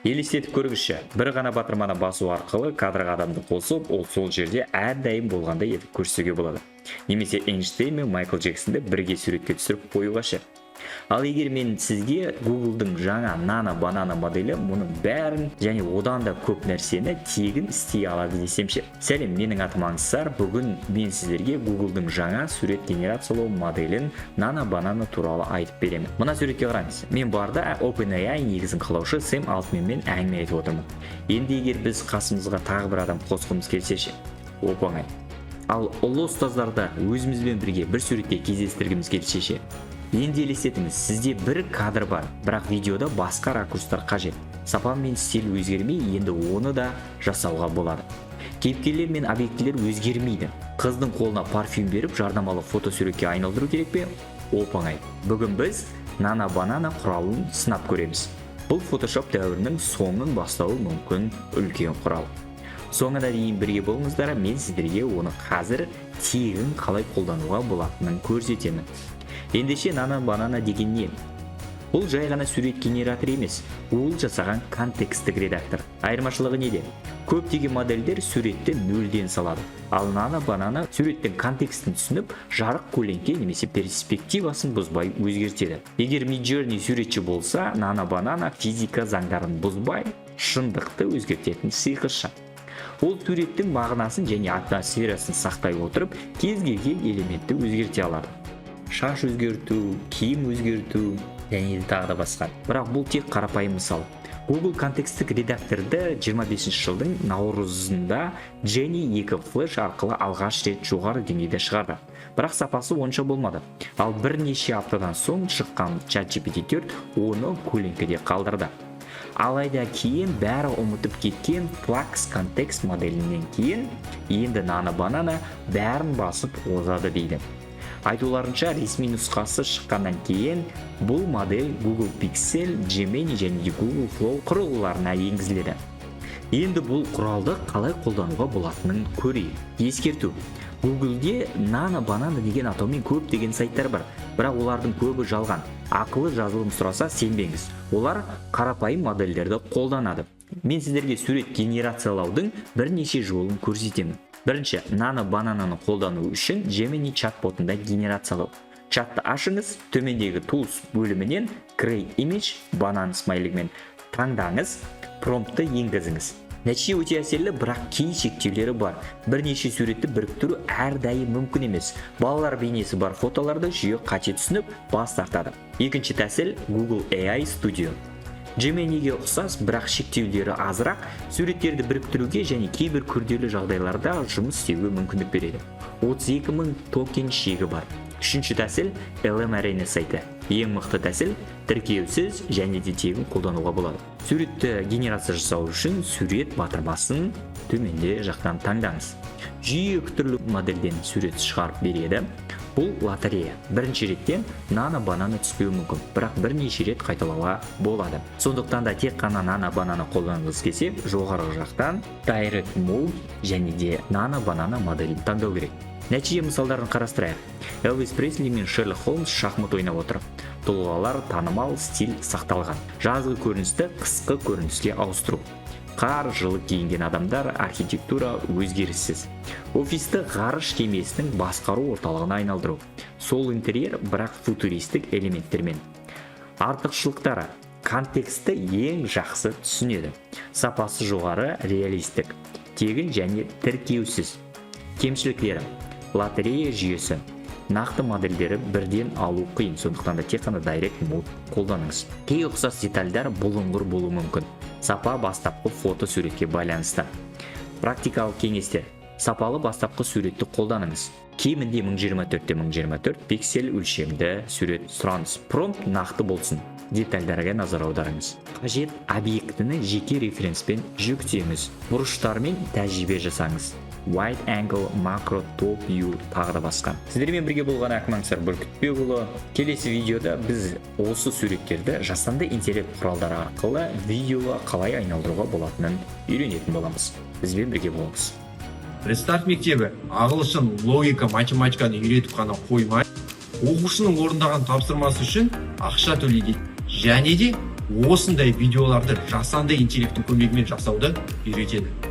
Елестетіп көріңізші, бір ғана батырманы басу арқылы кадрға адамды қосып, ол сол жерде әрдайым болғандай етіп көрсетуге болады. Немесе Эйнштейн мен Майкл Джексонды бірге суретке түсіріп қоюға ше? Ал егер мен сізге Google'дың жаңа Nano Banana моделі мұның бәрін және одан да көп нәрсені тегін істей алады десем ше? Сәлем, менің атым Аңсар. Бүгін мен сіздерге Google'дың жаңа сурет генерациялау моделін Nano Banana туралы айтып беремін. Мына суретке қараңыз. Мен барда OpenAI негізін қалаушы Сэм Алтменмен әңгіме айтып отырмын. Енді егер біз қасымызға тағы бір адам қосқымыз келсе ше? Оп оңай. Ал ұлы ұстаздарды өзімізбен бірге бір суретте кездестіргіміз келсе ше? Енді елестетіңіз, сізде бір кадр бар, бірақ видеода басқа ракурстар қажет. Сапа мен стиль өзгермей, енді оны да жасауға болады. Кейіпкерлер мен объектілер өзгермейді. Қыздың қолына парфюм беріп, жарнамалы фотосуретке айналдыру керек пе? Оп оңай. Бүгін біз Nano Banana құралын сынап көреміз. Бұл Photoshop дәуірінің соңын бастауы мүмкін үлкен құрал. Соңына дейін бірге болыңыздар, мен сіздерге оны қазір тегін қалай қолдануға болатынын көрсетемін. Ендеше, Nano Banana деген не? Бұл жай ғана сурет генератор емес, Google жасаған контексттік редактор. Айырмашылығы неде? Көптеген модельдер суретті нөлден салады. Ал Nano Banana суреттің контекстін түсініп, жарық, көлеңке немесе перспективасын бұзбай өзгертеді. Егер Midjourney суретші болса, Nano Banana физика заңдарын бұзбай, шындықты өзгертетін сиқыршы. Ол суреттің мағынасын және атмосферасын сақтай отырып, кез келген элементті өзгерте алады. Шаш өзгерту, киім өзгерту және де тағы да басқа. Бірақ бұл тек қарапайым мысал. Google контексттік редакторды 25 жылдың наурызында Genie 2 Flash арқылы алғаш рет жоғары деңгейде шығарды. Бірақ сапасы онша болмады. Ал бірнеше аптадан соң шыққан ChatGPT 4 оны көлеңкеде қалдырды. Алайда кейін бәрі ұмытып кеткен Flux контекст моделінен кейін енді Nano Banana бәрін басып озады дейді. Айтуларынша, ресми нұсқасы шыққаннан кейін бұл модель Google Pixel, Gemini және де Google Flow құрылғыларына енгізіледі. Енді бұл құралды қалай қолдануға болатынын көрейік. Ескерту: Google'де Nano Banana деген атаумен көптеген сайттар бар, бірақ олардың көбі жалған. Ақылы жазылым сұраса, сенбеңіз. Олар қарапайым модельдерді қолданады. Мен сіздерге сурет генерациялаудың бірнеше жолын көрсетемін. Бірінші, Nano Banana-ны қолдану үшін Gemini чат-ботында генерациялау. Чатты ашыңыз, төмендегі Tools бөлімінен Create Image банан смайлигімен таңдаңыз, промптты енгізіңіз. Нәтиже өте әсерлі, бірақ кей шектеулері бар. Бірнеше суретті біріктіру әрдайым мүмкін емес. Балалар бейнесі бар фотоларды жүйе қате түсініп, бас тартады. Екінші тәсіл – Google AI Studio. Gemini'ге ұқсас, бірақ шектеулері азырақ, суреттерді біріктіруге және кейбір күрделі жағдайларда жұмыс істеуге мүмкіндік береді. 32 мың токен шегі бар. Үшінші тәсіл – LM Arena сайты. Ең мықты тәсіл – тіркеусіз және де тегін қолдануға болады. Суретті генерация жасау үшін сурет батырмасын төменде жақтан таңдаңыз. Жүйе екі түрлі модельден сурет шығарып береді. Бұл лотерея. Бірінші реттен Nano Banana түспеуі мүмкін, бірақ бірнеше рет қайталауға болады. Сондықтан да тек қана Nano Banana қолданғыңыз келсе, жоғарғы жақтан Direct Mode және де Nano Banana моделін таңдау керек. Нәтиже мысалдарын қарастырайық. Элвис Пресли мен Шерлок Холмс шахмат ойнап отыр. Тұлғалар танымал, стиль сақталған. Жазғы көріністі қысқы көрініске ауыстыру. Қар, жылы киінген адамдар, архитектура өзгеріссіз. Офисті ғарыш кемесінің басқару орталығына айналдыру. Сол интерьер, бірақ футуристік элементтермен. Артықшылықтары: контекстті ең жақсы түсінеді. Сапасы жоғары, реалистік. Тегін және тіркеусіз. Кемшіліктері: лотерея жүйесі. Нақты модельдері бірден алу қиын, сондықтан да тек қана Direct Mode қолданыңыз. Кей ұқсас детальдар бұлыңғыр болуы мүмкін. Сапа бастапқы фото суретке байланысты. Практикалық кеңестер: сапалы бастапқы суретті қолданыңыз. Кемінде 1024 1024 пиксель өлшемді сурет сұраңыз. Промпт нақты болсын. Детальдарға назар аударыңыз. Қажет объектіні жеке референспен жүктеңіз. Бұрыштармен тәжірибе жасаңыз. Wide angle, macro, top view, тағы да басқа. Сіздермен бірге болған Әкім Аңсар Бүркітбекұлы. Келесі видеода біз осы суреттерді жасанды интеллект құралдары арқылы видеоға қалай айналдыруға болатынын үйренетін боламыз. Бізбен бірге болыңыз. Рестарт мектебі ағылшын, логика, математиканы үйретіп қана қоймай, оқушының орындаған тапсырмасы үшін ақша төлейді және де Осындай видеоларды жасанды интеллекттің көмегімен жасауды үйретеді.